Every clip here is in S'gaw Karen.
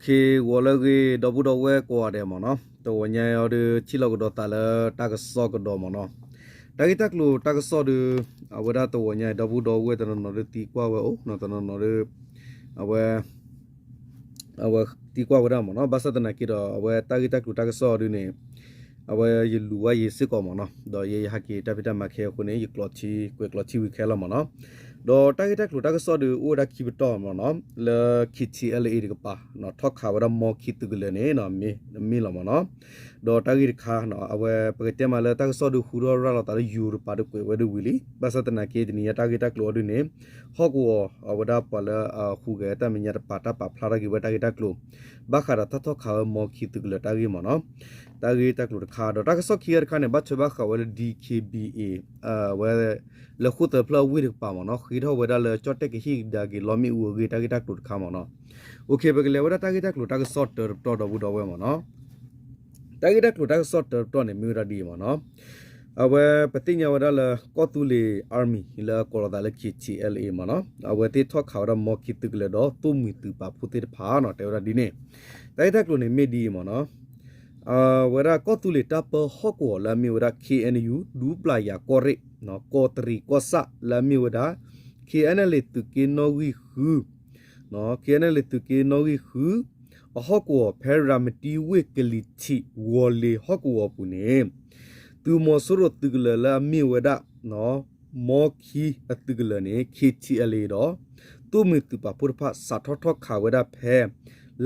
ဂီၤလၢအဂ့ၤ ဒီပုၢ်ဒီဝဲၢ်ကိးဂၤဒဲးမ့ၢ်နီၤ, တဂီၤညါအံၤဒီး ထံၣ်လိာ်ကဒီးသးလၢတၢ်ကစီၣ်ကဒီးမ့ၢ်နီၤ. တၢ်ဂ့ၢ်တၢ်ကျိၤတၢ်ကစီၣ်ဒီး အဝဲဒၣ်တဂီၤညါအံၤ ဒီပုၢ်ဒီဝဲၢ်တနီၤနီၤဒီးသံကွၢ်ဝဲအိၣ်နီၤ, တနီၤနီၤဒီး အဝဲ အဝဲသံကွၢ်ဝဲဒၣ်မ့ၢ်နီၤ. ဘၣ်ဆၣ်သနာ်က့ဒီး အဝဲတၢ်ဂ့ၢ်တၢ်ကျိၤတၢ်ကစီၣ်ဒုန့ၣ် အဝဲယလူၤဝဲယံၤစ့ၢ်ကီးမ့ၢ်နီၤ, ဒီးယဲယဟးက့ၤတၢ်ဖံးတၢ်မၤခဲအဃိန့ၣ် ယကျိးထံ ကွဲးကျိးထံဝံၤခဲလၢာ်မ့ၢ်နီၤ. ဒီးတၢ်ဂ့ၢ်တၢ်ကျိၤတၢ်ကစီၣ်ဒီး အိၣ်ဝဲဒၣ်ခံပတီၢ်မ့ၢ်နီၤ, လၢ KTLA တကပၤ ထီၣ်ခးဝဲဒၣ်မီခံသုးကလၢၤန့ၣ် မ့ၢ်လီၤမ့ၢ်နီၤ. ဒီးတၢ်ဂ့ၢ်တခါ အဝဲပကတဲမးလၢတၢ်ကစီၣ်ဒုဃုထီၣ်ရၤလီၤသးလၢယိၤတကပၤဒီးကွဲးဝဲဒၣ်ဝံၤလံ. ဘၣ်ဆၣ်သနာ်က့ တနံၤညါတၢ်ဂ့ၢ်တၢ်ကျိၤအီၤဒုန့ၣ် ဟီၣ်ကဝီၤ အဝဲဒၣ်ပှၤလၢအဟူးဂဲၤတၢ်မဲာ်ညါတကပၤ တၢ်ပာ်ဖျါထီၣ်က့ၤဝဲတၢ်ဂ့ၢ်တၢ်ကျိၤ ဘၣ်ဃးဒီးတၢ်ထီၣ်ခးဝဲမီခံသုးကလၢၤတၢ်ဂ့ၢ်မ့ၢ်နီၤ. တၢ်ဂ့ၢ်တၢ်ကျိၤတခါ ဒီးတၢ်ကစီၣ်ခံဂၤတခါန့ၣ် ဘၣ်ထွဲဘၣ်ဃးဝဲလၢ DKBA ဝဲ လၢဃိၣ်သၢဖျၢၣ်အဝ့ၢ်တကပၤမ့ၢ်နီၤ, ဃ့ထီၣ်ဝဲဒၣ်လၢကၠီၣ်တဲၣ်ကဟ့ၣ်ကဒါက့ၤလီမ့ၣ်အူအဂ့ၢ် တၢ်ဂ့ၢ်တၢ်ကျိၤတခါမ့ၢ်နီၤ. ပကလဲၤဝဲဒၣ်တၢ်ဂ့ၢ်တၢ်ကျိၤတၢ်ကစီၣ်တၢတပတီၢ် ဒီပုၢ်ဒီဝဲၢ်မ့ၢ်နီၤ. တၢ်ဂ့ၢ်တၢ်ကျိၤတၢ်ကစီၣ်တၢတပတီၢ်န့ၣ် မ့ၢ်ဝဲဒၣ်ဒ်အံၤမ့ၢ်နီၤ. အဝဲပသ့ၣ်ညါဝဲဒၣ်လၢကီၢ်သူလ့ၤ Army လၢကိးလီၤသးလၢ KTLA မ့ၢ်နီၤ, အဝဲသ့ၣ်ထီၣ်ခးဝဲဒၣ်မီခံသုးကလၢၤဒီး သိၣ်မှံၤသုးပာ်ဖှိၣ်သ့ၣ်တဖၣ်နီၤ, တဲဝဲဒၣ်ဒ်န့ၣ်. တၢ်ဂ့ၢ်တၢ်ကျိၤန့ၣ်မ့ၢ်ဒ်အံၤမ့ၢ်နီၤ. အဝဲဒၣ်ကီၢ်သူလ့ၤတၢ်ပၢဟီၣ်ကဝီၤလၢအမ့ၢ်ဝဲဒၣ် KNU ဒူပျၢ်ယၤကီၢ်ရ့ၣ်, ကီးတရံးကီၢ်ဆၣ်လၢအမ့ၢ်ဝဲဒၣ် KNLA သုးက့နီၣ်ဂံၢ်ဃု KNLA သုးက့နီၣ်ဂံၢ်ဃု အဟီၣ်ကဝီၤဖဲရၤမတံဝ့ၢ်ကလံၤထံး ဝီၤလ့ၤဟီၣ်ကဝီၤပူၤန့ၣ် သုးမီၤစိရိၤသုးကလၢၤလၢအမ့ၢ်ဝဲဒၣ် မီခံအသုးကလၢၤန့ၣ် KTLA ဒီး သိၣ်မှံၤသုးပာ်ဖှိၣ်တဖၣ် စးထီၣ်ထီၣ်ခးဝဲဒၣ်ဖဲ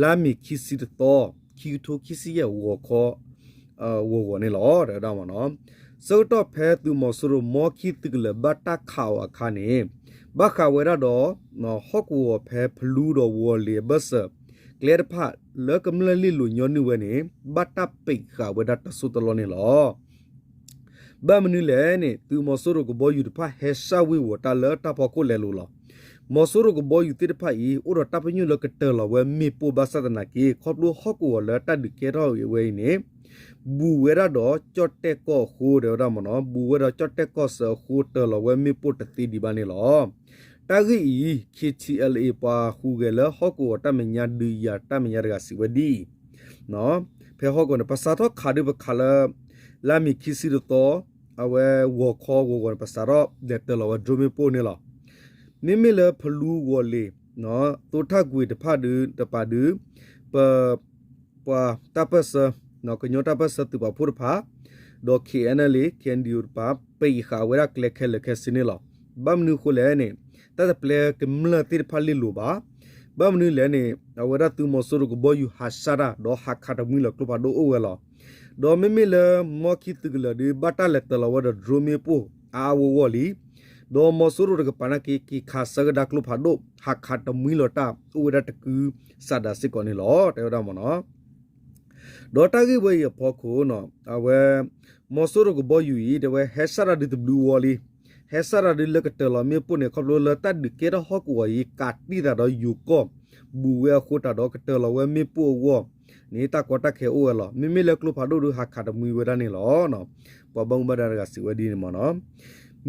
လါမ့ၤခံဆံတသီ ခံကထိခံဆံယဲၢ် ဂီၤခီ ဂီၤဂီၤန့ၣ်လီၤ တဲဝဲဒၣ်မ့ၢ်နီၤ. ဆၢကတီၢ်ဖဲသုးမီၤစိရိၤမီခံသုးကလၢၤဘၣ်တၢ်ခးအီၤအခါန့ၣ် ဘၣ်ဃးဝဲဒၣ်ဒီး ဟီၣ်ကဝီၤဖဲဖလူဒီးဝီၤလ့ၤအဘၢၣ်စၢၤ ကျဲတဖၣ်လၢကမျၢၢ်လ့ၣ်လိၤညီနုၢ်ဝဲန့ၣ် ဘၣ်တၢ်ပံးဃာ်ဝဲဒၣ်တစိၢ်တလီၢ်န့ၣ်လီၤ. ဘၣ်မနုၤလဲၣ်န့ၣ် သုးမီၤစိရိၤကဘီယူၤတဖၣ်ဟဲစၢ်ဝ့ၤဝီၤတၢ်လၢတၢ်ဖီခိၣ်လဲၤလိၤလီၤ. မီၤစိရိၤကဘီယူၤသ့ၣ်တဖၣ်အံၤ အိၣ်ဒီးတၢ်ပညိၣ်လၢကတၢၢ်လီၤဝဲမ့ၣ်ပိၢ်ဘၣ်ဆၣ်သနာ်က့ ခီဖျိဟီၣ်ကဝီၤလၢတၢ်ဒုးကဲထီၣ်ဝဲအံၤန့ၣ် ဘူးဝဲဒၣ်ဒီးကၠီၣ်တဲၣ်ကီၢ်အဃိ တဲဝဲဒၣ်မ့ၢ်နီၤ, ဘူးဝဲဒီးကၠီၣ်တဲၣ်ကီၢ်စၢၤအဃိ တၢၢ်လီၤဝဲမ့ၣ်ပိၢ်တသ့ဒံးဘၣ်န့ၣ်လီၤ. တၢ်ဂ့ၢ်အံၤ KTLA ပှၤဟူးဂဲၤလၢဟီၣ်ကဝီၤတၢ်မဲာ်ညါဒုးယၤတၢ်မဲာ်ညါတဂၤစံးဝဲဒ်အံၤ, ဖဲဟီၣ်ကဝီၤန့ၣ် ပစးထီၣ်ခးဒုးပခးလၢ လါမ့ၤခံဆံတသီ အဝဲဂီၤခီဂီၤဂီၤန့ၣ် ပစးထီၣ်လဲၤတၢၢ်လီၤဝဲ drone မ့ၣ်ပိၢ်န့ၣ်လီၤ. မ့မ့ၢ်လၢဖလူဝီၤလ့ၤ သိထၣ်ကွံာ်တဖၣ်ဒုး တပၤဒုး ပ ပှၤတၢ်ပၢၢ်ဆၢ ကညီတၢ်ပၢၢ်ဆၢသုးပာ်ဖှိၣ်တဖၣ် ဒီး KNLA KNDO တဖၣ် ပံးဃာ်ဝဲဒၣ်ကျဲခဲလၢာ်ခဲဆ့န့ၣ်လီၤ. ဘၣ်မနုၤအဃိလဲၣ်န့ၣ် တၢ်တပျဲကမျၢၢ်သ့ၣ်တဖၣ်လ့ၣ်လိၤဘၣ်. ဘၣ်မနုၤလဲၣ်န့ၣ် အဝဲဒၣ်သုးမီၤစိရိၤကဘီယူၤဟးစၢ်တၢ် ဒီးဟးခးတမှံလီၤကျိဖးဒိၣ်အိၣ်ဝဲလီၤ. ဒီးမ့မ့ၢ်လၢမီခံသုးကလၢၤဒုး ဘၣ်တၢ်လဲၤတၢၢ်လီၤဝဲဒီး drone မ့ၣ်ပိၢ်အါအါဂီၢ်ဂီၢ်လံ. ဒီးမီၤစိရိၤတကပၤနာ်က့ က့ၤခးဆၢကဒါကျိဖးဒိၣ် ဟးခးတမှံလီၤတၢ် အိၣ်ဝဲဒၣ်တကုစးဒးစ့ၢ်ကီးန့ၣ်လီၤ တဲဝဲဒၣ်မ့ၢ်နီၤ. ဒီးတၢ်ဂ့ၢ်ဝဲအံၤအဖီခိၣ် အဝဲ မီၤစိရိၤကဘီယူၤအံၤ တဲဝဲဟဲစၢ်တၢ်ဒုးတဘျုးဝီလံ. ဟဲစၢ်တၢ်ဒုးလၢကတၢၢ်လီၤမ့ၣ်ပိၢ်န့ၣ် ခီဖျိလၢတၢ်ဒုးကဲထီၣ်ဟီၣ်ကဝီၤအံၤ ကးတံၢ်သးဒီးယိၤကီၢ် ဘူးဝဲအဃိတၢ်ဒီးကတၢၢ်လီၤဝဲမ့ၣ်ပိၢ်အဂီၢ်န့ၣ် တၢ်ကီတၢ်ခဲအိၣ်ဝဲလီၤ. မ့မ့ၢ်လၢကျိဖးဒိၣ်ဒုးဟးခးတမှံဝဲဒၣ်န့ၣ်လီၤ. ပှၤဘၣ်မူဘၣ်ဒါတဂၤစံးဝဲဒ်န့ၣ်မ့ၢ်နီၤ.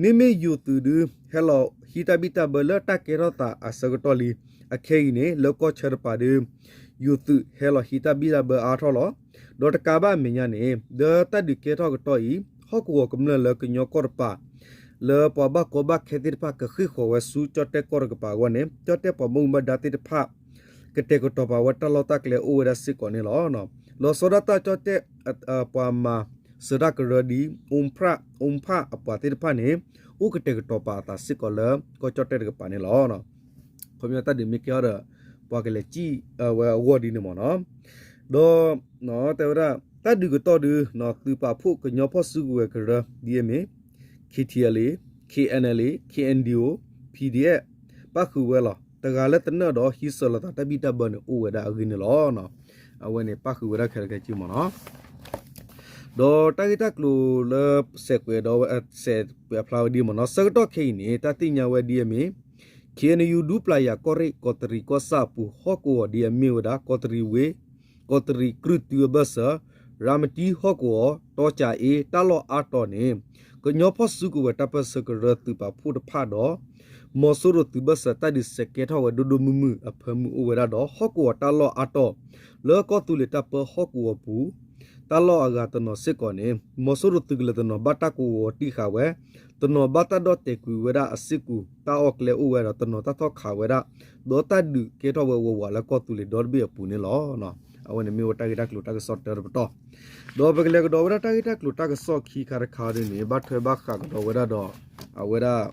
မ့မ့ၢ်ယိၤသုးဒုး ဟဲလီၤဟံးတၢ်ဘံၣ်တၢ်ဘၢလၢတၢ်ကဲထီၣ်သးအဆၢကတီၢ်လံ. အခဲအံၤန့ၣ် လၢကီၢ်ဆၢတပၤဒုး ယိၤသုးဟဲလီၤဟံးတၢ်ဘံၣ်တၢ်ဘၢအါထီၣ်လီၤ. ဒီးတကးဘၣ်အမဲာ်ညါန့ၣ် လၢတၢ်ဒုးကဲထီၣ်ကတီၢ်အံၤ ဟီၣ်ကဝီၤကမျၢၢ်လၢကညီကီၢ်တပၤ လၢပှၤဘၣ်ကီဘၣ်ခဲသ့ၣ်တဖၣ် ကဃ့ၢ်ဃီၤဝဲဆူကၠီၣ်တဲၣ်ကီၢ်တကပၤအဂီၢ်န့ၣ် ကၠီၣ်တဲၣ်ပှၤဘၣ်မူဘၣ်ဒါသ့ၣ်တဖၣ် ကတဲာ်ကတီၤပာ်ဝဲတၢ်လီၢ်တၢ်ကျဲအိၣ်ဝဲဒၣ်စ့ၢ်ကီးန့ၣ်လီၤ. လီၤဆီဒၣ်တၢ်ကၠီၣ်တဲၣ် ပှၤမၤစၢၤတၢ်ကရၢဒ် အိၣ်ဖျၣ် အိၣ်ဖျၣ်အပှၤသ့ၣ်တဖၣ်န့ၣ် အိၣ်ကတဲာ်ကတီၤပာ်အသးစ့ၢ်ကီးလၢကီၢ်ကၠီၣ်တဲၣ်တကပၤန့ၣ်လီၤ. ခီပညီတၢ်ဒုးမ့ၢ်ကဲထီၣ်ဒီး ပှၤကလဲၤစံၣ်ဝဲအဂီၢ်ဒ်န့ၣ်မ့ၢ်နီၤ. ဒီး တဲဝဲဒၣ် တၢ်ဒုးကတီၢ်ဒုး သုးပာ်ဖှိၣ်ကညီဖီၣ်စုကဝဲၤကရၢ ဒ်အမ့ၢ် KTLA KNLA KNDO PDF ပၣ်ဃုာ်ဝဲလီၤ. တဂၤလၢသနၢၣ်ဒီးဟံးစၢၤလိာ်သးတၢ်ဘံၣ်တၢ်ဘၢန့ၣ် အိၣ်ဝဲဒၣ်အဂ့ၢ်န့ၣ်လီၤ. အဝဲန့ၣ်ပၣ်ဃုာ်ဝဲဒၣ်ခဲလၢာ်ခဲဆ့မ့ၢ်နီၤ. ဒီးတၢ်ဂ့ၢ်တၢ်ကျိၤလၢစဲးကွဲးဒီးဝဲ စဲးကွဲးအဖျါဝဲဒ်မ့ၢ်နီၤ. ဆၢကတီၢ်ခဲအံၤန့ၣ် တၢ်သ့ၣ်ညါဝဲဒ်အမ့ၢ် ခ့ၣ်အဲၣ်ယူၣ် ဒူပျၢ်ယၤကီၢ်ရ့ၣ် ကီးတရံးကီၢ်ဆၣ်အပူၤ ဟီၣ်ကဝီၤဒ်အမ့ၢ်ဝဲဒၣ် ကီးတရံးဝ့ၢ် ကီးတရံးကြုၢ်တုအဘၢၣ်စၢၤ ရၤမတံဟီၣ်ကဝီၤ တီကၠၤအ့ တၢ်လီၢ်အါတီၤန့ၣ် ကညီဖီၣ်စုကဝဲၤတၢ်ပၢၢ်ဆၢကရၢသုးပာ်ဖှိၣ်တဖၣ်ဒီး မီၤစိရိၤသုးဘၢၣ်စၢၤတၢ်ဒုးစဲးကဲထီၣ်ဝဲဒိၣ်ဒိၣ်မုၢ်မုၢ်အဖၢမုၢ်အိၣ်ဝဲဒၣ်ဒီး ဟီၣ်ကဝီၤတၢ်လီၢ်အါတီၤ လၢကီၢ်သူလ့ၤတၢ်ပၢဟီၣ်ကဝီၤပူၤ တၢ်လီၢ်အဂၤတနီၤစ့ၢ်ကီးန့ၣ် မီၤစိရိၤသုးကလၢၤတနီၤဘၣ်တၢ်ကဝီၤတံၢ်ဃာ်ဝဲ, တနီၤဘၣ်တၢ်ဒီၣ်တဲာ်ကွံာ်ဝဲဒၣ်အစ့ၢ်ကီး တၢ်အီၣ်ကျဲအိၣ်ဝဲဒီး တနီၤတၢ်ထီၣ်ခးဝဲဒၣ်, ဒီးတၢ်ဒုးကဲထီၣ်ဝဲဝးဝးလၢကီၢ်သူလ့ၤဒီတဘ့ၣ်အပူၤန့ၣ်လီၤ. အဝဲန့ၣ်မ့ၢ်ဝဲတၢ်ဂ့ၢ်တၢ်ကျိၤတၢ်ကစီၣ်တၢတပတီၢ်, ဒီးပကလဲၤကဒီးဝဲဒၣ်တၢ်ဂ့ၢ်တၢ်ကျိၤတၢ်ကစီၣ်ခံခါတခါဒ်န့ၣ် ဘၣ်ထွဲဘၣ်ဃးကဒီးဝဲဒၣ်ဒီး အဝဲဒၣ်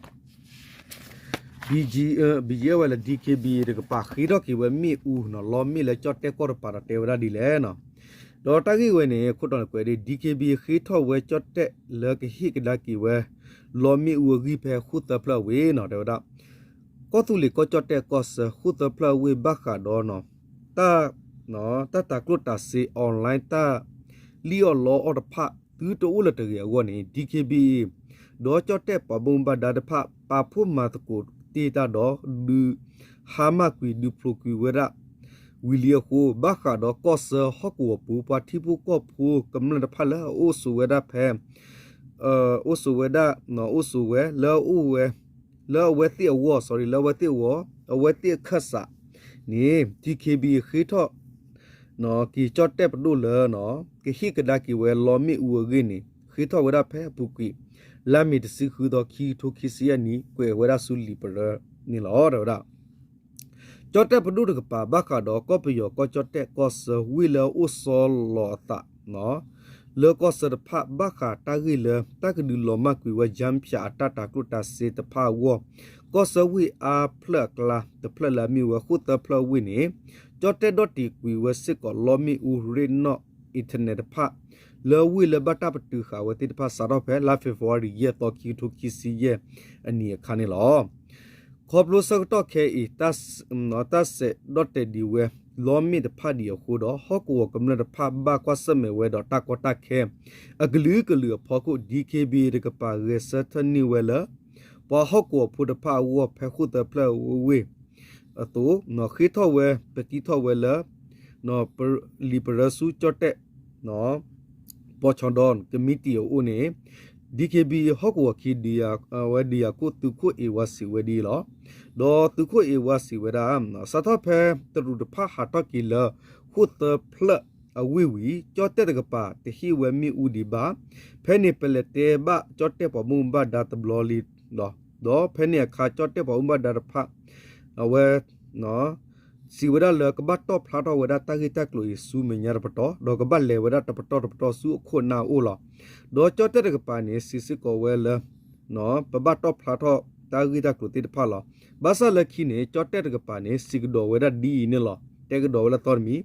ဘံယဲဝဲလၢ DKBA တကပၤဃ့ထီၣ်က့ၤဝဲမ့ၣ်အူနီၤ လီမ့ၣ်လၢကၠီၣ်တဲၣ်ကီၢ်တပၤဒီးတဲဝဲဒၣ်ဒ်လဲၣ်နီၤ. ဒီးတၢ်ဂ့ၢ်ဝဲန့ၣ် ခိၣ်တီန့ၣ်ကွဲးဒ် DKBA ဃ့ထီၣ်ဝဲကၠီၣ်တဲၣ်လၢကဟ့ၣ်ကဒါက့ၤဝဲ လီမ့ၣ်အူအဂံၢ်ဖဲဃိၣ်သၢဖျၢၣ်အဝ့ၢ်နီၤ တဲဝဲဒၣ် ကီၢ်သူလ့ၤကီၢ်ကၠီၣ်တဲၣ်ကီၢ်ဆၢဃိၣ်သၢဖျၢၣ်အဝ့ၢ်ဘၣ်ဃးဒီး တၢ် တၢ်တၤကျိၣ်တၤစ့ online တၢ်လံၣ်အီၣ်လီအီၣ်တဖၣ် သုတအိၣ်လၢၤတဂ့ၤအဂီၢ်န့ၣ် DKBA ဒီးကၠီၣ်တဲၣ်ပှၤဘၣ်မူဘၣ်ဒါတဖၣ် ပာ်ဖှိၣ်မၤသကိးတ့ၢ်တၢ်ဒီး ဒုးဟါမၢ်ကွံာ်ဒုးဖျိးကွံာ်ဝဲဒၣ် ဝံၤလံအဃိ ဘၣ်ဃးဒီးကီၢ်ဆၢဟီၣ်ကဝီၤပူၤ ပှၤထံဖိကီၢ်ဖိကမျၢၢ်တဖၣ်လၢအအိၣ်ဆိးဝဲဒၣ်ဖဲ အိၣ်ဆိးဝဲဒၣ် အိၣ်ဆိးဝဲ လၢအအိၣ်ဝဲ လၢအဝဲသ့ၣ်အဂီၢ် sorry လၢအဝဲသ့ၣ်အဂီၢ် အဝဲသ့ၣ်အခၢၣ်စးန့ၣ် DKBA ဃ့ထီၣ် က့ၤကၠီၣ်တဲၣ်ပဒိၣ်လၢ ကဟ့ၣ်ကဒါက့ၤဝဲလီမ့ၣ်အူအဂ့ၢ်န့ၣ် ဃ့ထီၣ်ဝဲဒၣ်ဖဲအပူၤကွံာ် လါမ့ၤတဆံဃုသီ ခံကထိခံဆံယဲၢ်နံၣ် ကွဲးဝဲဒၣ်ဆူလံာ်ပရၢန့ၣ်လီၤ တဲဝဲဒၣ် ကၠီၣ်တဲၣ်ပဒိၣ်တကပၤ ဘၣ်ဃးဒီးကီၢ်ပယီၤကီၢ်ကၠီၣ်တဲၣ်ကီၢ်ဆၢဝ့ၢ်လၢအအိၣ်ဆီလီၤအသး လၢကီၢ်ဆၢတဖၣ် ဘၣ်ဃးတၢ်ဂ့ၢ်လၢ တၢ်ကဒုးလီၤမၢ်ကွံာ်ဝဲ ကၠၢဖၠးအတၢ်တၤကျိၣ်တၤစ့တဖၣ်အဂီၢ် ကီၢ်ဆၢဝ့ၢ်အါဖျၢၣ်အကျါ တဖျၢၣ်လၢအမ့ၢ်ဝဲဃိၣ်သၢဖျၢၣ်အဝ့ၢ်န့ၣ် ကၠီၣ်တဲၣ်ဒီၣ်တံာ်ကွံာ်ဝဲစ့ၢ်ကီးလီမ့ၣ်အူ ရ့ၣ်နီၣ် internet တဖၣ် လၢဝ့ၢ်လၢဘၣ်တၢ်ပတုာ်ဃာ်ဝဲသ့ၣ်တဖၣ် စးထီၣ်ဖဲလါ February ယဲၢ်သီ ခံကထိခံဆံယဲၢ်အနံၣ်အခါန့ၣ်လီၤ. ခီဖျိဆၢကတီၢ်ခဲအံၤ တၢ်စဲးဒီၣ်တဲာ်ဒံးဝဲ လီမ့ၣ်တဖၣ်ဒံးအဃိဒီး ဟီၣ်ကဝီၤကမျၢၢ်တဖၣ်ဘၣ်ကွၢ်ဆၢၣ်မဲာ်ဝဲဒီးတၢ်ကီတၢ်ခဲ အကလုာ်ကလုာ်အဖီခိၣ် DKBA တကပၤဂဲၤဆၢထၢၣ်န့ၢ်ဝဲလၢ ပှၤဟီၣ်ကဝီၤဖိတဖၣ်အဂီၢ်ဖဲဃိၣ်သၢဖျၢၣ်အဝ့ၢ်အသိး ဃ့ထီၣ်ဝဲ ပတံထီၣ်ဝဲလၢ လံာ်ပရၢဆူကၠီၣ်တဲၣ် ပီၤဆီဒီ ကမံးတံာ်အအိၣ်န့ၣ် DKBA ဟီၣ်ကဝီၤခံ ဝဲဒုးယၤခိၣ်သုးခိၣ်အ့ဝါစံးဝဲဒ်အံၤလီၤ. ဒီးသုးခိၣ်အ့ဝါစံးဝဲဒၣ် စးထီၣ်ဖဲတရူးတဖၣ်ဟးထီၣ်က့ၤလၢ ဃိၣ်သၢဖျၢၣ်အဝ့ၢ်ဝံၤ ကၠီၣ်တဲၣ်တကပၤတဟ့ၣ်ဝဲမ့ၣ်အူဒံးဘၣ်. ဖဲန့ၣ်ပလဲၤတဲဘၣ်ကၠီၣ်တဲၣ်ပှၤဘၣ်မူဘၣ်ဒါတဘျီလံလီၤ. ဒီးဖဲန့ၣ်အခါ ကၠီၣ်တဲၣ်ပှၤဘၣ်မူဘၣ်ဒါတဖၣ် အဝဲ စံးဝဲဒၣ်လၢကဘၣ်တီၣ်ဖျါထီၣ်ဝဲဒၣ်တၢ်ဂ့ၢ်တၢ်ကျိၤအံၤဆူမဲာ်ညါတပတီၢ် ဒီးကဘၣ်လဲၤဝဲဒၣ်တပတီၢ်တပတီၢ်ဆူအခိၣ်အနၢ်အအိၣ်လီၤ. ဒီးကၠီၣ်တဲၣ်တကပၤန့ၣ် စံးစ့ၢ်ကီးဝဲလၢ ပဘၣ်တီၣ်ဖျါထီၣ်တၢ်ဂ့ၢ်တၢ်ကျိၤသ့ၣ်တဖၣ်လီၤ. ဘၣ်ဆၣ်လၢခံန့ၣ် ကၠီၣ်တဲၣ်တကပၤန့ၣ် စံးကဒီးဝဲဒၣ်ဒ်အံၤန့ၣ်လီၤ. တဲကဒီးဝဲလၢသီတမံၤ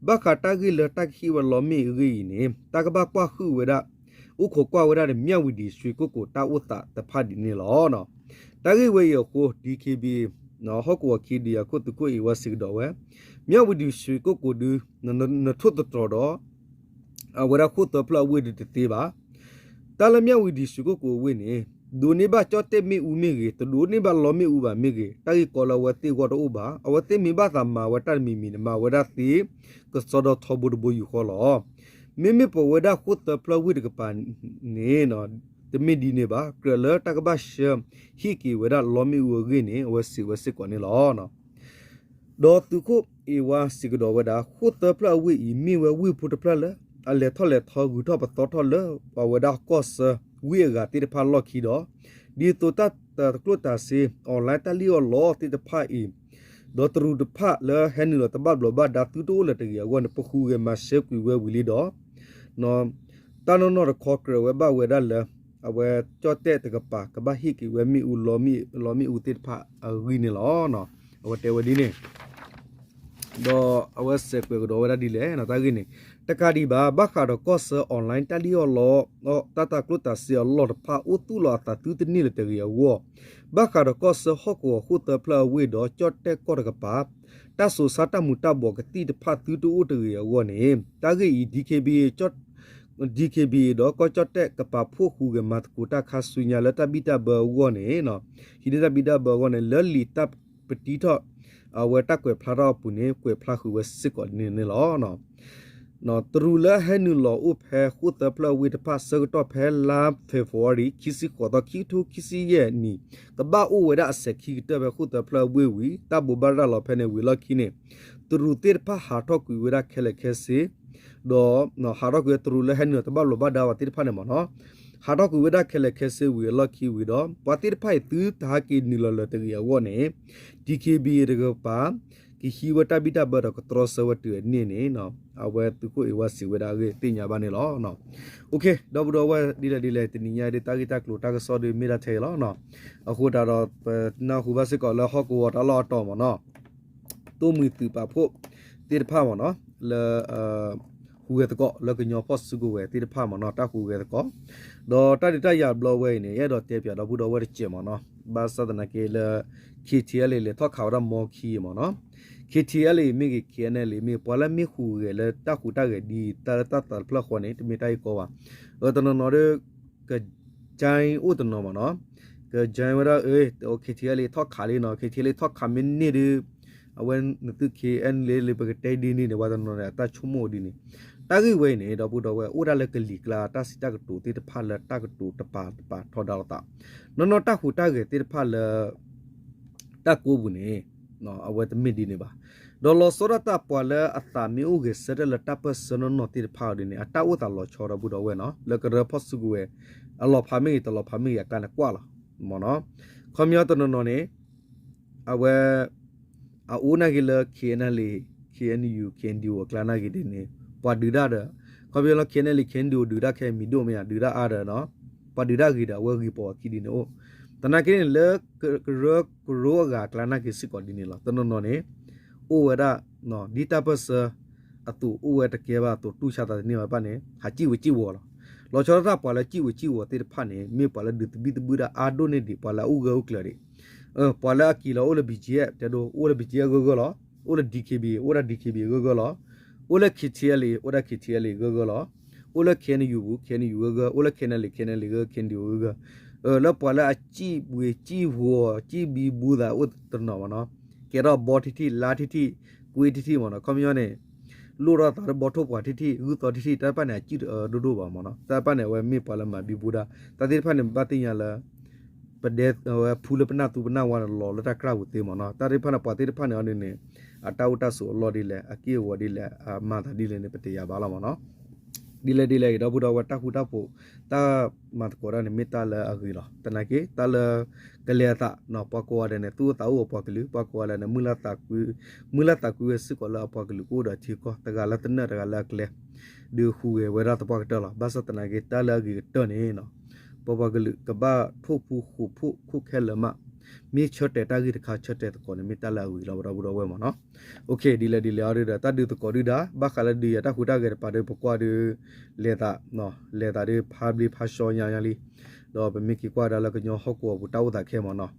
ဘၣ်ဃးတၢ်ဂ့ၢ်လၢတၢ်ကဟ့ၣ်ဝဲလီမ့ၣ်အူအဂ့ၢ်အံၤန့ၣ် တၢ်ကဘၣ်ကွၢ်ဟုၣ်ဝဲဒၣ် အိၣ်ခိးကွၢ်ဝဲဒၣ်ဒီး မၠၣ်ဝံၤဒံး ရွှေကုက္ကို တၢ်အိၣ်သးတဖၣ်ဒ်န့ၣ်လီၤ. တၢ်ဂ့ၢ်ဝဲအံၤအဃိ DKBA ဟီၣ်ကဝီၤခံဒုးယၤခိၣ်သုးခိၣ်အ့ဝါစံးကဒီးဝဲ မၠၣ်ဝံၤဒံး ရွှေကုက္ကို ဒုး နထိၣ်သတြီၤဒီး အဝဲဒၣ်ဃိၣ်သၢဖျၢၣ်အဝ့ၢ်ဒုးတသ့ဘၣ်. တၢ်လၢမၠၣ်ဝံၤဒံး ရွှေကုက္ကို အဝ့ၢ်န့ၣ် ဒိးန့ၢ်ဘၣ်ကၠီၣ်တဲၣ်မ့ၣ်အူမ့ၢ်ဂ့ၤ, တဒိးန့ၢ်ဘၣ်လီမ့ၣ်အူဘၣ်မ့ၢ်ဂ့ၤ, တၢ်ဂ့ၢ်ကီလၢအဝဲသ့ၣ်အဂီၢ်တအိၣ်ဘၣ်. အဝဲသ့ၣ်မ့ၢ်ဘၣ်သးမၤဝဲတၢ်တမံၤမံၤန့ၣ် မၤဝဲဒၣ်သ့ ကစီဒီထီဘိတဘိယူၢ်ဃီလီၤ. မ့မ့ၢ်ပဝဲဒၣ်ဃိၣ်သၢဖျၢၣ်ဝ့ၢ်တကပၤန့ၣ် တမ့ၢ်ဒ်န့ၣ်ဘၣ်. ကြၢးလၢတၢ်ကဘၣ်ဆှၢဟ့ၣ်က့ၤဝဲဒၣ်လီမ့ၣ်အူအဂ့ၢ်န့ၣ် အဝဲစံးဝဲစ့ၢ်ကီးန့ၣ်လီၤ. ဒီးသုးခိၣ်အ့ဝါစံးကဒီးဝဲဒၣ် ဃိၣ်သၢဖျၢၣ်အဝ့ၢ်အံၤ မ့ၢ်ဝဲဝ့ၢ်ဖိတဖျၢၣ်လၢ အလဲၤထီၣ်လဲၤထီ ဂုၤထီၣ်ပသီထီၣ်လၢ ပဝဲဒၣ်ကီၢ်ဆၢဝ့ၢ်အဂၤသ့ၣ်တဖၣ်လီၢ်ခံဒီး ဒ်သိးတၢ်တၤကျိၣ်တၤစ့ online တၢ်လံၣ်အီၣ်လီသ့ၣ်တဖၣ်အံၤ ဒီးတရူးတဖၣ်လၢဟဲနုာ်လီၤတဘၣ်ဘျီးဘၣ်ဒါသုတအိၣ်လၢၤတဂ့ၤအဂီၢ်န့ၣ် ပဃုဂဲၤမၤဆှဲကွံာ်ဝဲဝံၤလံဒီး တၢ်နီၢ်နီၢ်တခီကြၢးဝဲဘၣ်ဝဲဒၣ်လၢ အဝဲကၠီၣ်တဲၣ်တကပၤ ကဘၣ်ဟ့ၣ်က့ၤဝဲမ့ၣ်အူ လီမ့ၣ်အူသ့ၣ်တဖၣ်အဂ့ၢ်န့ၣ်လီၤ. အဝဲတဲဝဲဒ်န့ၣ် ဒီးအဝဲစဲးကွဲးကဒီးဝဲဒၣ်ဒ်လဲၣ် တၢ်ဂ့ၢ်န့ၣ် တကးဒံးဘၣ် ဘၣ်ဃးဒီးကီၢ်ဆၢ online တၢ်လံၣ်အီၣ်လီ တၢ်တၤကျိၣ်တၤစ့အလီၢ်တဖၣ် အိၣ်သူၣ်လီၤအသးသုတန့ၢ်လၢၤတဂ့ၤအဂီၢ် ဘၣ်ဃးဒီးကီၢ်ဆၢဟီၣ်ကဝီၤဃိၣ်သၢဖျၢၣ်အဝ့ၢ်ဒီးကၠီၣ်တဲၣ်ကီၢ်တကပၤ တၢ်စိၤဆါတၢ်မူၤတၢ်ဘှီးကသံၣ်တဖၣ်သုတအိၣ်တဂ့ၤအဂီၢ်န့ၣ် တၢ်ဂ့ၢ်အံၤ DKBA DKBA ဒီးကီၢ်ကၠီၣ်တဲၣ်ကပာ်ဖှိၣ်ဃုဂဲၤမၤသကိးတၢ်ခါဆူညါလၢတၢ်ဘံၣ်တၢ်ဘၢအဂီၢ်န့ၣ် ဟံးန့ၢ်တၢ်ဘံၣ်တၢ်ဘၢအဂီၢ်န့ၣ် လၢလံာ်တၢ်ပတံထီၣ် အဝဲတၢ်ကွဲးဖျါထီၣ်အပူၤန့ၣ် ကွဲးဖျါဃုာ်ဝဲစ့ၢ်ကီးန့ၣ်န့ၣ်လီၤ. တရူးလၢဟဲနုာ်လီၤအိၣ်ဖဲဃိၣ်သၢဖျၢၣ်အဝ့ၢ်တဖၣ် ဆၢကတီၢ်ဖဲလါ February ခံဆံဃိးသီ ခံကထိခံဆံယဲၢ်နံၣ် ကဘၣ်အိၣ်ဝဲဒၣ်အစဲၤခံကတၢၢ်ဖဲဃိၣ်သၢဖျၢၣ်အဝ့ၢ်ဝံၤ တၢ်ဘိးဘၣ်ရၤလီၤဖဲန့ၣ်ဝံၤအလီၢ်ခံန့ၣ် တရူးသ့ၣ်တဖၣ်ဟးထီၣ်ကွံာ်ဝဲဒၣ်ခဲလၢာ်ခဲဆ့ ဒီး ဟးထီၣ်ကွံာ်ဝဲတရူးလၢဟဲနုာ်လီၤတဘၣ်ဘျီးဘၣ်ဒါဝဲသ့ၣ်တဖၣ်န့ၣ်မ့ၢ်နီၤ ဟးထီၣ်ကွံာ်ဝဲဒၣ်ခဲလၢာ်ခဲဆ့ဝံၤအလီၢ်ခံဝံၤဒီး ပှၤသ့ၣ်တဖၣ်အံၤသုတဟးက့ၤနုာ်လီၤလၢၤတဂ့ၤအဂီၢ်န့ၣ် DKBA တကပၤ ကဟံးဝဲတၢ်ဘံၣ်တၢ်ဘၢဒီးကတြီဆၢဝဲတုၤအန့ၣ်န့ၣ် အဝဲသုးခိၣ်အ့ဝါစံးဝဲဒၣ်အဂ့ၢ်သ့ၣ်ညါဘၣ်န့ၣ်လီၤ. ဒီပုၢ်ဒီဝဲၢ်ဒ်လဲၣ်ဒ်လဲၣ် တနံၤညါဒ်တၢ်ဂ့ၢ်တၢ်ကျိၤတၢ်ကစီၣ်ဒ်မ့ၢ်ဒၣ်ထဲအံၤလီၤ. အဃိသတးဒီး ပနၢ်ဟူဘၣ်စ့ၢ်ကီးလၢဟီၣ်ကဝီၤတၢ်လီၢ်အတီၢ်မ့ၢ်နီၤ သိၣ်မှံၤသုးပာ်ဖှိၣ်သ့ၣ်တဖၣ်မ့ၢ်နီၤ လၢ ဟူးဂဲၤသကိးလၢကညီဖီၣ်စုကဝဲၤသ့ၣ်တဖၣ်မ့ၢ်နီၤ တၢ်ဟူးဂဲၤသကိး ဒီးတၢ်ဒုးတၢ်ယၤဘျီဝဲအံၤန့ၣ် ယအဲၣ်ဒိးတဲပၠးဒီပုၢ်ဒီဝဲၢ်တစဲးမ့ၢ်နီၤ ဘၣ်ဆၣ်သနာ်က့လၢ KTLA လဲၤထီၣ်ခးဝဲဒၣ်မီခံမ့ၢ်နီၤ KTLA မ့ၢ်ဂ့ၤ KNLA မ့ၢ် ပှၤလၢမ့ၢ်ဟူးဂဲၤလၢတၢ်ဟူးတၢ်ဂဲၤဒ်တၢ်လၢတၢ်သးတဖျၢၣ်ဃီန့ၣ် တမ့ၢ်တၢ်ဂ့ၢ်ကီဘၣ် အတနီၤနီၤဒီး က join အိၣ်တနီၤမ့ၢ်နီၤ က join ဝဲဒၣ် KTLA ထီၣ်ခးလံနီၤ KTLA ထီၣ်ခးမ့ၢ်န့ၢ်ဒုး အဝဲနသု KNLA လၢပကတဲဒ်န့ၣ်န့ၣ် ပှၤတနီၤန့ၣ် အတၢ်ဆိကမိၣ်ဒ်န့ၣ် တၢ်ဂ့ၢ်ဝဲအံၤန့ၣ် ဒီပုၢ်ဒီဝဲၢ် အိၣ်ဒၣ်လၢကလံၤကျါ တၢ်စံးတၢ်ကတိၤသ့ၣ်တဖၣ်လၢတၢ်ကတိၤတပၤတပၤထီဒါလိာ်သး နီၢ်နီၢ်တၢ်ဟူးတၢ်ဂဲၤသ့ၣ်တဖၣ်လၢ တၢ်ကိးပူၤန့ၣ် အဝဲတမ့ၢ်ဒ်န့ၣ်ဘၣ်. ဒီးလီၤဆီဒၣ်တၢ်ပှၤလၢအသးမ့ၢ်အိၣ်ဂဲၤဆၢထၢၣ်လၢတၢ်ပၢၢ်ဆၢနီၢ်နီၢ်သ့ၣ်တဖၣ်အီၤဒ်န့ၣ် အတၢ်အိၣ်သးလီၤဆီဒီပုၢ်ဒီဝဲၢ်နီၤ လၢကရၢဖီၣ်စုကဝဲၤ အလီၤဖးမ့ၢ်ဂ့ၤ တလီၤဖးမ့ၢ်ဂ့ၤ အကျါန့ၣ်ကွၢ်လီၤမ့ၢ်နီၤ. ခီပညီတနီၤနီၤန့ၣ် အဝဲ အအိၣ်နာ်က့ၤလၢ KNLA KNU KNDO အကျါနာ်က့ၤဒ်န့ၣ် ပှၤဒုးတၢ်ဒီး ခီပညီလၢ KNLA KNDO ဒုးတၢ်ခဲမံၤဒိၣ်မ့ၢ်ဧါ ဒုးတၢ်အါဒီးနီၤ ပှၤဒုးတၢ်ဂ့ၤဒီး အဝဲဂ့ၤပိာ်အခံဒ်န့ၣ်အိၣ် သနာ်က့န့ၣ်လၢ ကရၢကရိအဂၤအကျါနာ်က့ၤစ့ၢ်ကီးဒ်န့ၣ်လီၤ. တနီၤနီၤန့ၣ် အိၣ်ဝဲဒၣ် ဒ်တၢ်ပၢၢ်ဆၢ အသိးအိၣ်ဝဲတကဲဘၣ်အသိး တူၢ်ဆါသးတန့ၢ်ဘၣ်တဖၣ်န့ၣ် ဟးစံၣ်ဝဲစံၣ်ဝီၤလီၤ. လီၤဆီဒၣ်တၢ်ပှၤလၢစံၣ်ဝဲစံၣ်ဝီၤသ့ၣ်တဖၣ်န့ၣ် မ့ၢ်ပှၤလၢဒုးသဘံၣ်သဘုၣ်တၢ်အါဒိၣ်န့ၢ်ဒံး ပှၤလၢအအိၣ်ဂၢၢ်အိၣ်ကျၢၤဒံး ပှၤလၢအက့ၤလီၤအိၣ်လၢ BGF တဲဒိ အိၣ်လၢ BGF ဂၢၢ်ဂၢၢ်လီၤ. အိၣ်လၢ DKBA အိၣ်ဒၣ် DKBA ဂၢၢ်ဂၢၢ်လီၤ. အိၣ်လၢ KTLA အိၣ်ဒၣ် KTLA ဂၢၢ်ဂၢၢ်လီၤ. အိၣ်လၢ KNU ပူၤ KNU ဂၢၢ်ဂၢၢ် အိၣ်လၢ KNLA KNLA ဂၢၢ် KNDO ဂၢၢ်ဂၢၢ် လၢပှၤလၢအစံၣ်ဝဲစံၣ်ဝီၤ စံၣ်ဘံဘူသးအိၣ်တနီၤမ့ၢ်နီၤ ကဲထီၣ်ဘီထံထံၣ် လါထံထံၣ် ကွ့ထံထံၣ်မ့ၢ်နီၤ ခီပညီန့ၣ် လိၣ်ထီၣ်သးလၢဘီထိၣ်ပှၤထံထံၣ် ဂုၢ်သီထံထံၣ် တၢ်တဖၣ်န့ၣ် အစံၣ်ဒိၣ်ဒိၣ်ဘၣ်မ့ၢ်နီၤ တၢ်တဖၣ်န့ၣ် အဝဲမ့ၢ်ပှၤလၢမၤဘံဘူတၢ် တၢ်သ့ၣ်တဖၣ်န့ၣ် ဘၣ်သ့ၣ်ညါလၢ ပဒဲဝဲဖူလၢပနၢ်သူပနၢ်ဝါန့ၣ် လီၤလၢတၢ်ကြၢ်ပူၤသ့မ့ၢ်နီၤ တၢ်သ့ၣ်တဖၣ်န့ၣ် ပှၤသ့ၣ်တဖၣ်န့ၣ်အီၤဒ်န့ၣ် အတၢ်အိၣ်တၢ်ဆိးအလီၢ်ဒ်လဲၣ် အက့ၢ်အဂီၤဒ်လဲၣ် အမၤသးဒ်လဲၣ်န့ၣ် ပတယာ်ဘၣ်လီၤမ့ၢ်နီၤ ဒ်လဲၣ်ဒ်လဲၣ်ဂ့ၤ ဒီပုၢ်ဒီဝဲၢ် တၢ်ဃူတၢ်ဖိး တၢ်မၤသကိးတၢ်န့ၣ် မ့ၢ်တၢ်လၢအဂ့ၤလီၤ. သနာ်က့ တၢ်လၢ ကလဲၤအသး ပှၤကိးဂၤဒဲးန့ၣ် သူၣ်အိၣ်သးအိၣ်အပှၤကလုာ် ပှၤကိးဂၤဒဲးန့ၣ် မုၢ်လၢ်သးကွံဝဲစ့ၢ်ကီးလၢအပှၤကလုာ်ကအိၣ်ဒီးထံကီၢ် တဂၤလၢသနၢၣ်တဂၤလၢအကျဲ ဒုးဟူးဂဲၤဝဲဒၣ်သပှၢ်ကတၢၢ်လီၤ. ဘၣ်ဆၣ်သနာ်က့ တၢ်လၢအဂ့ၤကတၢၢ်န့ၣ် ပပှၤကလုာ်ကဘၣ်ထိၣ်ဖူဃိးဖှိၣ်ခိၣ်ခဲလၢာ်မး မ့ၢ်ဆၢတဲာ်တၢ်ဂ့ၢ်တခါ ဆၢတဲာ်သကိးန့ၣ် မ့ၢ်တၢ်လၢအဂ့ၤလီၤ ဒီပုၢ်ဒီဝဲၢ်မ့ၢ်နီၤ. ဒ်လဲၣ်ဒ်လဲၣ်အီၤဒီး တၢ်ဒုးသကိးဒုၣ်ဒါ ဘၣ်ဃးလၢဒုးယၤတၢ်ဟူးတၢ်ဂဲၤတပၤဒီး ပကွၢ်ဒီး လဲၤသး လဲၤသးဒီးဖါဘျ့ဖါဆှီညါညါလံ. ဒီးပမ့ၢ်က့ၤကွၢ်ဒၣ်လၢကညီဟီၣ်ကဝီၤပူၤတၢ်အိၣ်သးခဲမ့ၢ်နီၤ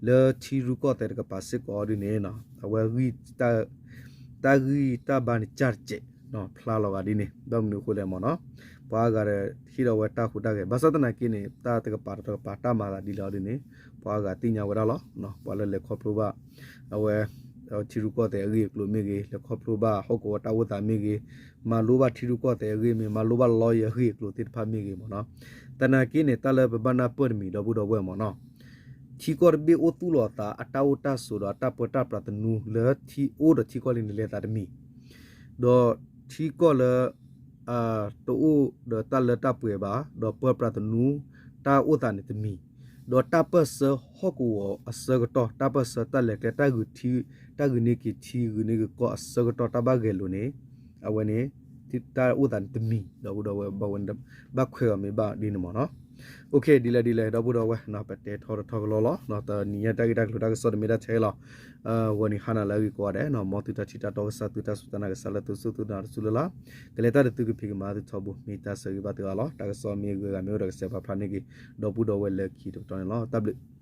လၢထံရူၢ်ကီၢ်သဲးတကပၤစ့ၢ်ကီးဒ်န့ၣ် အဝဲ တၢ်ဂံၢ်တၢ်ဘါန့ၣ် ကၢ်တစဲး ဖျါလီၤဂာ်ဒ်န့ၣ် ဘၣ်မနုၤအဃိလဲၣ်မ့ၢ်နီၤ ပှၤအါဂၤဒီးဟ့ၣ်ဒီးဝဲတၢ်ဟူးတၢ်ဂဲၤ ဘၣ်ဆၣ်သနာ်က့န့ၣ် တၢ်တကပၤတကပၤတၢ်မၤသးဒ်လဲၣ်အီၤဒ်န့ၣ် ပှၤအါဂၤသ့ၣ်ညါဝဲဒၣ်လီၤ. ပှၤလၢလဲၤခီဖျိဘၣ် အဝဲ ထံရူၢ်ကီၢ်သဲးအဂ့ၢ်အကျိၤမ့ၢ်ဂ့ၤ လဲၤခီဖျိဘၣ်ဟီၣ်ကဝီၤတၢ်အိၣ်သးမ့ၢ်ဂ့ၤ မၤလိဘၣ်ထံရူၢ်ကီၢ်သဲးအဂ့ၢ်မ့ၢ် မၤလိဘၣ်လီယၤအဂ့ၢ်အကျိၤသ့ၣ်တဖၣ်မ့ၢ်ဂ့ၤမ့ၢ်နီၤ သနာ်က့န့ၣ် တၢ်လၢပဘၣ်နၢ်ပၢၢ်တမံၤ ဒီပုၢ်ဒီဝဲၢ်မ့ၢ်နီၤ ထံကီၢ်တဘ့ၣ်အိၣ်သူၣ်လီၤအသး အတၢ်အိၣ်တၢ်ဆိးဒီးအတၢ်ပၢတၢ်ပြးသနူလၢထံအိၣ်ဒီးထံကီၢ်လံန့ၣ် လဲၤသးတမံၤ ဒီးထံကီၢ်လၢ တအိၣ်ဒီးတၢ်လၢတၢ်ပှဲၤဘၣ် ဒီးပၢပြးသနူ တၢ်အိၣ်သးန့ၣ်တမံၤ ဒီးတၢ်ပၢၢ်ဆၢဟီၣ်ကဝီၤအဆၢကတီၢ် တၢ်ပၢၢ်ဆၢတၢ်လဲၤကျဲ တၢ်ဂုာ်ထံ တၢ်ဂုာ်န့ၢ်က့ၤထံ ဂုာ်န့ၢ်က့ၤကီၢ်အဆၢကတီၢ် တၢ်ဘၣ်ဂဲၤလိာ်န့ၣ် အဝဲန့ၣ် တၢ်အိၣ်သးန့ၣ်တမံၤ ဒီပုၢ်ဒီဝဲၢ် ဘၣ်ခွဲးအီၤမ့ၢ်ဘၣ်ဒ်န့ၣ်မ့ၢ်နီၤ ဒ်လဲၣ်ဒ်လဲၣ် ဒီပုၢ်ဒီဝဲၢ် ပတဲထီတထီကလီလီၤ တနံၤညါတၢ်ဂ့ၢ်တၢ်ကျိၤတၢ်ကစီၣ်တမ့ၢ်ဒၣ်ထဲလီၤ ဂီၤနံၤဟါနၤလၢအဂ့ၤကိးဂၤဒဲး မ်သုတၢ်ထံၣ်တၢ်တီကစၢ် သုတၢ်စူၢ်တၢ်နာ်ကစၢ်လၢသုစူၢ်သုနာ်တစူၢ်လၢ်လၢ် ကလဲၤတၢ်ဒီးသုကဖံးကမၤသုထီဘိ မ့ၢ်တၢ်ဆၢဂ့ၤဘၣ်သုအါလီၤ တၢ်ကစီၣ်မ့ၢ်ဂ့ၤဂၤမ့ၢ်အိၣ်ဒီးကစဲးပာ်ဖျါန့ၢ်က့ၤ ဒီပုၢ်ဒီဝဲၢ်လၢခံတပတီၢ်န့ၣ်လီၤ တၢ်ဘျုး